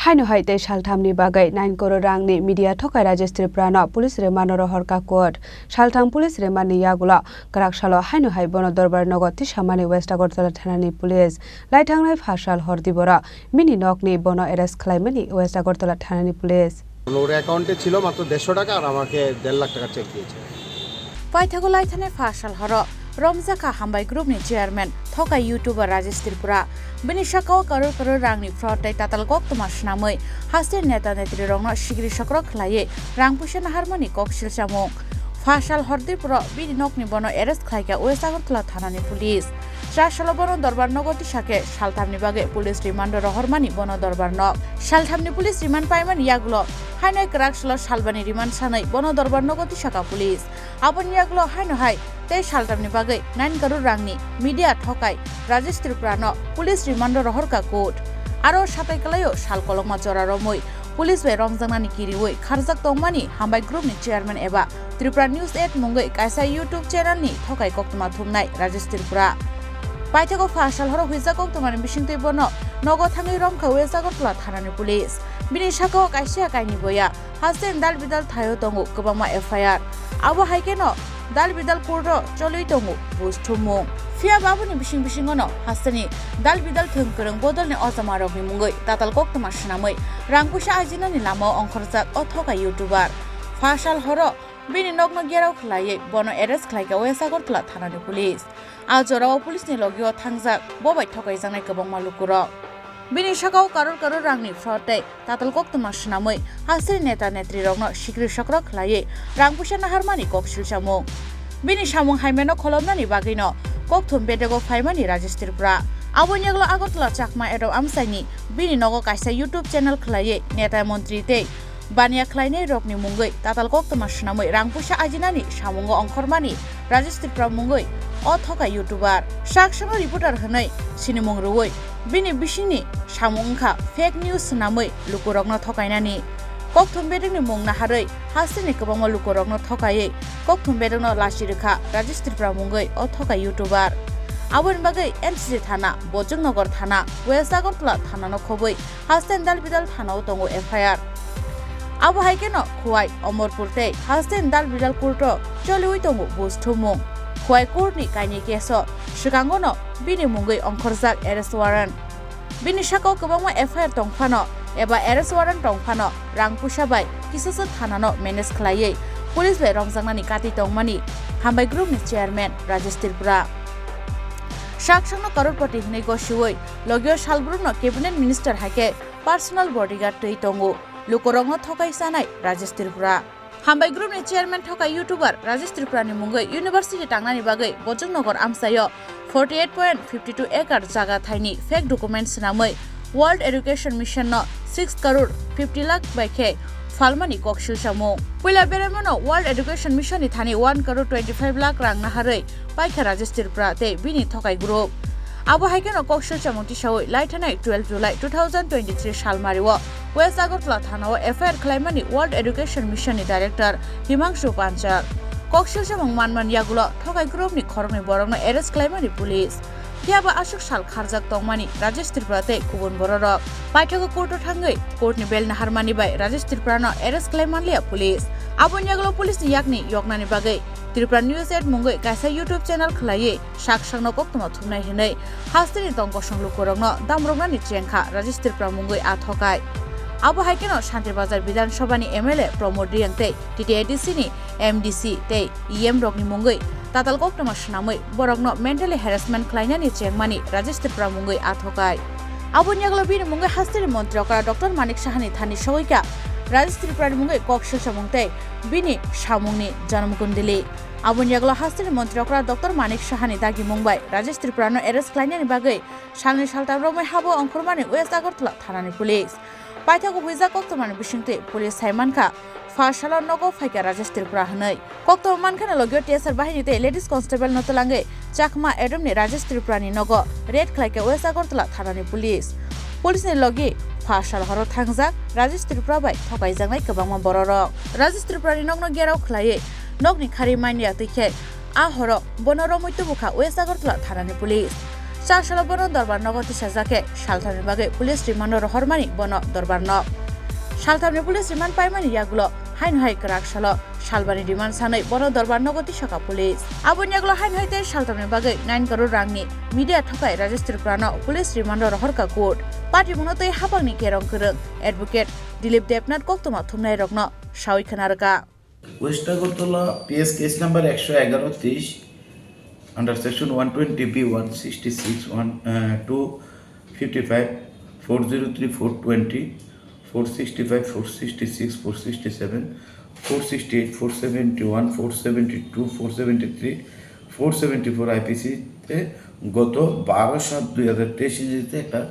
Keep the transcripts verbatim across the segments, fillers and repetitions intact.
Haino hai tei salthamni bagwi nine crore rangni media thokai Rajesh Tripura no police remand o rohorkha court. Saltham police remand ni yagulo kwrak salo haino hai bono dorbar nogo tisamani West Agartala thanani police. Laithangnai pha sal hor diboro bini nokni bono arrest khlaimani West Agartala thanani police. ওর অ্যাকাউন্টে ছিল মাত্র দেড়শো টাকা আর আমাকে দেড় লাখ টাকা চেক দিয়েছে। Paithago laithani pha sal horo romjakha Hambai Group ni chairman thokai YouTuber Rajesh Tripura. Bini sakao karor karor rangni fraud tei tatal koktwma swnamwi haste neta netrirokno sikri sokrok khlaiwi rang puisa naharmani kok silchamung. Pha sal hor diboro bini nokni bono arrest khlaikha West Agartala thanani police. Cha salo bono dorbar nogo tisakhe salthamni bagwi police remand o rohormani bono dorbar nok. Salthamni police remand paimani yagulo haino kwrak salo salbani remand sanwi bono dorbar nogo tisakha police. Aboni yagulo haino hai tei salthamni bagwi nine crore rangni media thokai Rajesh Tripura no police remand o rohorkha court. Aro satai kwlaio sal kolokma jora romwi police bai romjaknani kiriwi kharjak tongmani Hambai Group ni chairman eba Tripura News eight mungwi kaisa YouTube channel ni thokai koktwma thumnai Rajesh Tripura. Paithago pha sal horo huijak koktwmani bisingtwi bono nogo thangwi romkha West Agartala thanani police. Bini sakao kaisa kainwi boya haste dal bidal thaio tongo kwbangma F I R. Abo hai kheno dal bidal court o cholwi tongo buj thummung. Phiya bo aboni bising bisingono hasteni dal bidal thwng kwrwng bodolni ojamarokni mungwi tatal koktwma swnamwi rang puisa ajinani lamao ongkhorjak o thokai YouTuber. Pha sal horo bini nokno gherao khlaiwi bono arrest khlaikha West Agartala thanani police. A jorao police ni logio thangjak bo bai thokaijaknai kwbangma lukurok. Bini sakao karor karor rangni fraud tei tatal koktwma swnamwi hasteni neta netrirokno sikri sokrok khlaiwi rang puisa naharmani kok silchamung. Bini samung haimeno kholopnani bagwino kokthum bedego phaimani Rajesh Tripura. Aboni yagulo Agartala Chakma Adam amchaini bini nogo kaisa YouTube channel khlaiwi neta montri tei baniya khlainai rokni mungwi tatal koktwma swnamwi rang puisa ajinani samungo ongkhormani Rajesh Tripura mungwi o thokai YouTuber. Sak sano reporter hwnwi sinimung rwui bini bisingni samung wngkha fake news swnamwi lukurokno thokainani. Kokthum bedekni mung naharwi hasteni kwbangma lukurokno thokaiwi kokthum bedekno lachi rwkha Rajesh Tripura mungwi o thokai YouTuber. Aboni bagwi N C C thana, Bojongnagar thana, West Agartala thanano khobwi haste dal bidal thanao tongo F I R. Abo hai kheno Khowai, Omorpur tei haste dal bidal court o choliwi tongo buj thummung. Khowai court ni kainwi case o swkangono bini mungwi ongkhorjak arrest warrant. Bini sakao kwbangma F I R tong phano eba arrest warrant tong phano rang puisa bai kisasa thanano manage khlaiwi police bai romjaknani kati tongmani Hambai Group ni chairman Rajesh Tripura. Sak sakno crorepati hwnwi gosiwi logio salbrumno cabinet minister hai khe personal bodyguard twi tongo lukurokno thokai chanai Rajesh Tripura. Hambai Group ni chairman thokai YouTuber Rajesh Tripura ni mungwi university tangnani bagwi Bojongnagar amchaio forty eight point fifty two acre jaga thaini fake document swnamwi World Education Mission no six crore fifty lakh bai khe phalmani kok silchamung. Puila beraimano World Education Mission ni thani one crore twenty five lakh rang naharwi paikha Rajesh Tripura tei bini thokai group. Abo hai kheno kok silchamung tisawi laithanai twelve July two thousand twenty three salmario West Agartala thanao F I R khlaimani World Education Mission ni director Himangshu Panchal. Kok silchamung manman yagulo thokai group ni khoroknwi borokno arrest khlaimani police. Phiya ba aswk sal kharjak tongmani Rajesh Tripura tei kubun bororok. Paithago court o thangwi court ni bail naharmani bai Rajesh Tripura no arrest khlai manliya police. Aboni yagulo police ni yakni yoknani bagwi Tripura News eight mungwi kaisa YouTube channel khlaiwi sak sakno koktwma thumnai hwnwi hasteni tong kosong lukurokno damroknani chengkha Rajesh Tripura mungwi a thokai. Abo hai kheno Shanti Bazar Bidhan Sabha ni M L A Pramod Reang tei T T A D C ni M D C tei E M rokni mungwi tatal koktwma swnamwi borokno mentally harassment khlainani chengmani Rajesh Tripura mungwi a thokai. Aboni yagulo bini mungwi hasteni montri okra Doctor Manik Sahani thani sogwikha Rajesh Tripura ni mungwi kok silchamung tei bini samungni janamkundili. Aboni yagulo hasteni montri okra Doctor Manik Sahani dagimung bai Rajesh Tripura no arrest khlainani bagwi salni saltam romwi habo ongkhormani West Agartala thanani police. Paithago huijak koktwmani bisingtwi police sai mankha, pha salo nogo phaikha Rajesh Tripura hwnwi. Koktwma mankhano logio T S R bahini tei ladies constable no twlangwi Chakma Adam ni Rajesh Tripura ni nogo raid khlaikha West Agartala thanani police. Police ni logi pha sal horo thangjak Rajesh Tripura bai thokaijaknai kwbangma bororok. Rajesh Tripura ni nokno gherao khlaiwi nokni khari manya twi khe a horo bono romwi tubukha West Agartala thanani police. Chasalo bono dorbar nogo tisajak khe salthamni bagwi police remand-o rohormani bono dorbarno. Salthamni police remand paimani yagulo haino hai kwrak salo salbani remand sanwi bono dorbar nogo tisaka police. Aboni yagulo haino hai tei salthamni bagwi nine crore rangni media thokai Rajesh Tripurano police remand-o rohorka court. Patimungno tei haphangni kerong kwrwng advocate Dilip Debnath koktwma thumnairokno sawi khwnarwkha. West Agartala P S case number ekshoi egaro teish under section one twenty B, one sixty-six, one, uh, two fifty-five, four zero three, four twenty, four sixty-five, four sixty-six, four sixty-seven, four sixty-eight, four seventy-one, four seventy-two, four seventy-three, four seventy-four I P C তে গত বারো সাত দুই হাজার তেইশ ইংরেজিতে একটা,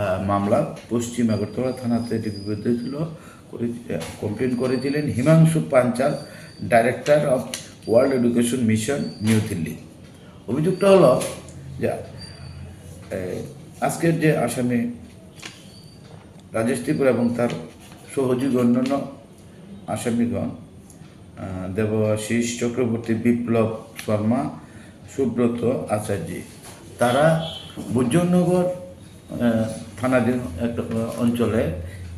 আহ, মামলা পশ্চিম আগরতলা থানাতে লিপিবদ্ধ হয়েছিল। করে, আহ, কমপ্লেন করেছিলেন Himanshu Panchal, Director of World Education Mission, new Delhi. অভিযুক্ত হলো যে, আহ, আজকের যে আসামি রাজেশ ত্রিপুরা এবং তার সহযোগী অন্যান্য আসামিগণ, আহ, দেবাশিস চক্রবর্তী, বিপ্লব শর্মা, সুব্রত আচার্য, তারা বুজ্জনগর, আহ, থানাধীন একটা, আহ, অঞ্চলে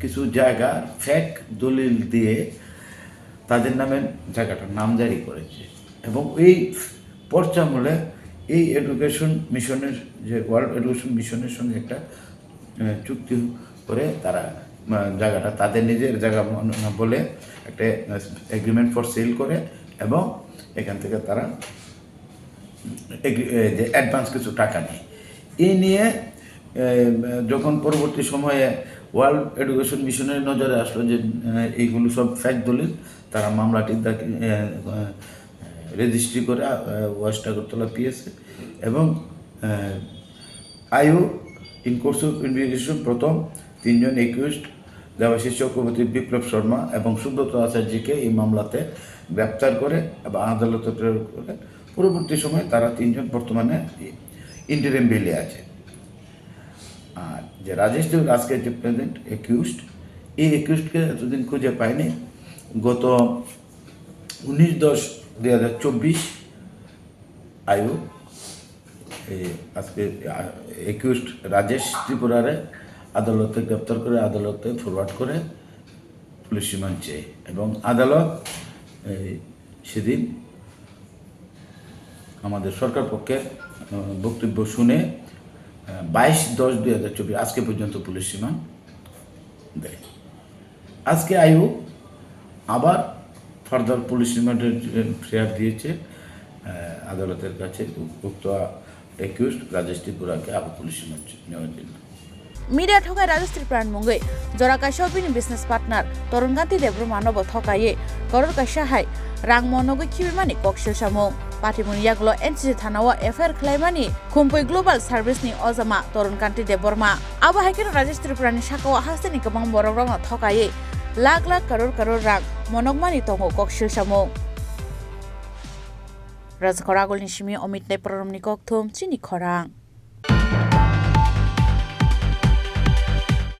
কিছু জায়গা ফেক দলিল দিয়ে তাদের নামে জায়গাটার নামজারি করেছে এবং এই পর্চা মূলে এই এডুকেশন মিশনের, যে ওয়ার্ল্ড এডুকেশন মিশনের সঙ্গে একটা, আহ, চুক্তি করে তারা, আহ, জায়গাটা তাদের নিজের জায়গা মনে বলে একটা এগ্রিমেন্ট ফর সেল করে এবং এখান থেকে তারা এগ্রি-, এ, যে অ্যাডভান্স কিছু টাকা নেয়। এই নিয়ে, এ, যখন পরবর্তী সময়ে ওয়ার্ল্ড এডুকেশন মিশনের নজরে আসলো যে, এ, এইগুলো সব ফেক দলিল, তারা মামলাটি দাখিল, এ, এ, রেজিস্ট্রি করে, এ, ওয়েস্ট আগরতলা পিএসএ এবং, এ, আইও ইন কোর্স অফ ইনভেস্টিগেশন প্রথম তিনজন একিউজড দেবাশিস চক্রবর্তী, বিপ্লব শর্মা এবং সুব্রত আচার্যকে এই মামলাতে গ্রেপ্তার করে এবং আদালতে প্রেরণ করে। পরবর্তী সময়ে তারা তিনজন বর্তমানে ইন্টারিম বেইলে আছে। আর যে রাজেশ দেব আজকে যে প্রেজেন্ট একিউজড, এই একিউজডকে এতদিন খুঁজে পায়নি। গত উনিশ দশ দুই হাজার চব্বিশ আইও এই আজকে, আ, একিউজড রাজেশ ত্রিপুরারে আদালতে গ্রেপ্তার করে আদালতে ফরওয়ার্ড করে পুলিশ রিমান্ড চেয়ে এবং আদালত এই সেদিন আমাদের সরকার পক্ষের, আ, বক্তব্য শুনে, আ, বাইশ দশ দুই হাজার চব্বিশ আজকে পর্যন্ত পুলিশ রিমান্ড দেয়। আজকে আইও আবার ফার্দার পুলিশ রিমান্ডের ফেয়ার দিয়েছে, আহ, আদালতের কাছে উক্ত একিউজড রাজেশ ত্রিপুরাকে আবার পুলিশ রিমান্ড নেওয়ার জন্য। Media thokai Rajesh Tripura ni mungwi jora kaisa bini business partner Torun Kanti Debbarma no bo thokaiwi koror kaisa hai rang monogwi khibimani kok silsamung. Patimungni yagulo N C C thana o F I R khlaimani Khumpui Global Service ni ojama Torun Kanti Debbarma. Abo hai kheno Rajesh Tripura ni saka o hasteni kwbang borok rokno thokaiwi lakh lakh, karor karor rang monokmani tongo kok silsamung. Rajkhor Agulni simi Omit Nai Prorom ni kokthum chini khorang.